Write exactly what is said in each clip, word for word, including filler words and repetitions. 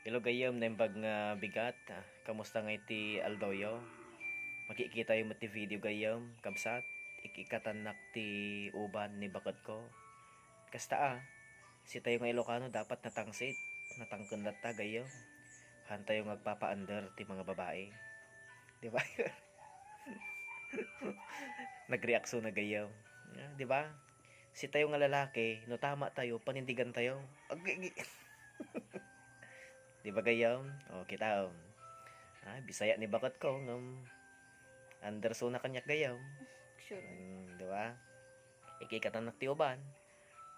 Hello, gayyem, naimbag nga bigat. Ah, kamusta nga iti aldawyo? Makikitayo met ti video, gayyem, kabsat. Ikikatannak ti uban ni baketko. Kasta a, sitayo nga Ilocano dapat natangsit. Natangken latta, gayyem. Hantayo nga agpapaander ti mga babae. Di ba? Nagreaksyon na, gayyem. Ah, di ba? Sitayo nga lalaki, no tama tayo, panindigan tayo. Agi, agi. Di ba, gayyem? O, kita, um. Ah, Bisaya ni baketko, ngem under so na kaniak, gayyem. Sure. Hmm, di ba? Ikikatannak ti uban.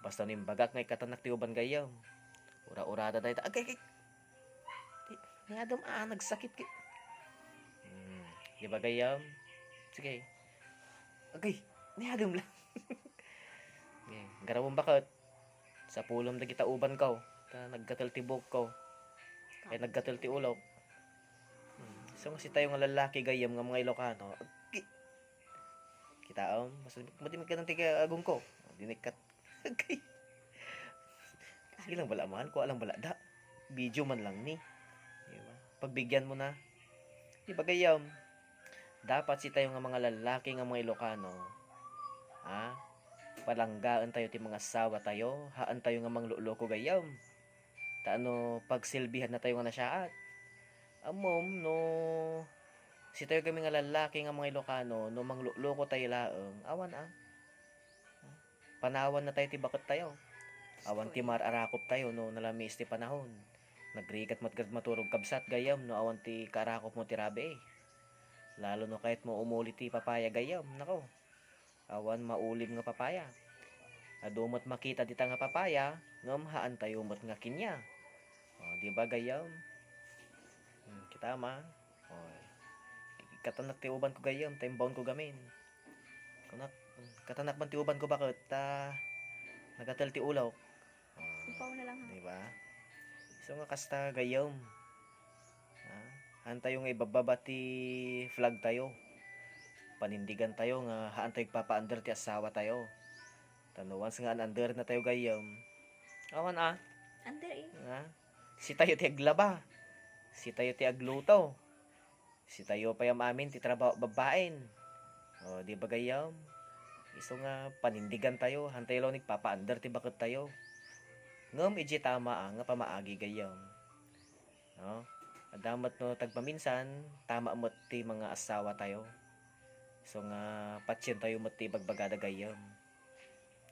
Basta no imbagak nga ikikatannak ti uban, gayyem. Ura-urada dayta. Agay, agay. Di, ni Adam, ah, nagsakit ki-, hmm, di ba, gayyem? Sige. Agay, ni Adam lang. Okay, garamem baket. Sapulem dagita ubanko. Ta naggatel ti buokko. Ay, naggatel ti ulok. Hmm. So, nga sitayo nga lalaki, gayyem, nga mga Ilocano. Agi-, kitaem, basta madi magkadang ti agongko. Dinikkat. Agi. Sige lang bala, man. Kua lang bala da. Video man lang ni. Di ba? Pagbigyan mo na. Di ba, gayyem? Dapat sitayo nga mga lalaki nga mga Ilocano, ha? Palanggaen tayo ti mga asawa tayo, haan tayo nga mangluloko, gayyem. Ta no pagsilbihan na tayo nga nasiaat. Ammom, no sitayo kami nga lalaki nga mga Ilocano, no mangluloko tayo laeng, awan a. Panawan na tayo ti baket tayo. Awan ti mar-arakop tayo no nalamiis ti panahon. Nagrigat met kad maturog, kabsat, gayyem, no awan ti kaarakop mo ti rabii. Lalo no kayat mo umuli ti papaya, gayyem, nako. Awan maulim nga papaya. Adu met makita dita nga papaya, ngem haan tayo met nga kenia. O, di ba, gayyem? Hmm, kita ma? O, ikatanak ti ubanko, gayyem, ta imbaonko gamin. Kunak, ikatanak man ti ubanko, baket ta nagatel ti ulok. Ah, ipaw na lang, ha? Di ba? So nga kasta, gayyem. Ha? Haan tayo nga ibabbaba ti flag tayo. Panindigan tayo nga haan tayo agpapaander ti asawa tayo. Ta no once nga an-under na tayo, gayyem. Awan a. Under, eh. Ha? Sitayo ti aglaba. Sitayo ti agluto. Sitayo pay am-amin ti trabaho babbaen. O, di ba, gayyem? Isu nga panindigan tayo, haan tayo laeng agpapaander ti baket tayo. Ngem idiay tama a nga pamaagi, gayyem. No? Adda met no tagpaminsan, tama met ti mga asawa tayo. Isu nga patien tayo met ti ibagbagada, gayyem.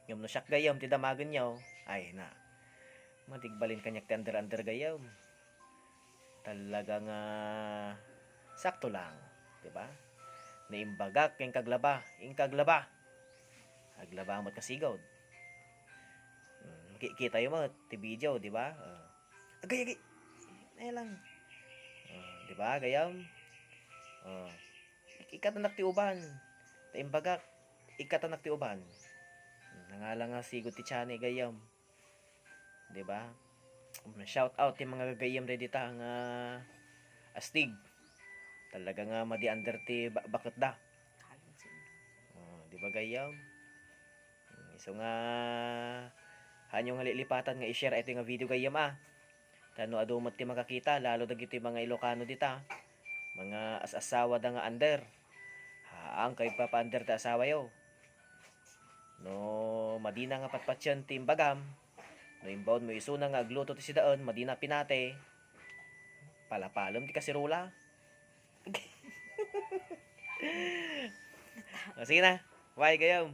Ngem no siak, gayyem, ti damagenyo, ay na. Madi agbalin kaniak ti under-under, gayyem. Talaga nga sakto lang, di ba? Naimbagak, inka aglaba, inka aglaba. Aglaba met kasigud. Hmm, makikita yo met ti video, di ba? Ah. Agay, agay. Ay lang. Ah, di ba, gayyem? Ah. Ikatanak ti uban. Ta imbagak, ikatanak ti uban. Nangala nga sigud ti tiani, gayyem. Di ba? Shout out ti mga gagayyem dayta nga astig. Talaga nga madi under ti ba-, baketda. O, di ba, gayyem? Isu nga haanyo nga lilipatan nga i-share iti nga video, gayyem a. Ta no adu met ti makakita, lalo dagiti mga Ilocano dita, mga as-asawada nga under. Haan kayo agpapaander ti asawayo. No madina nga patpatien ti imbagam, no imbaonmo isuna nga agluto ti sidaen, madina pinati, palapalem ti kaserola. O, sige na. Bye, gayyem.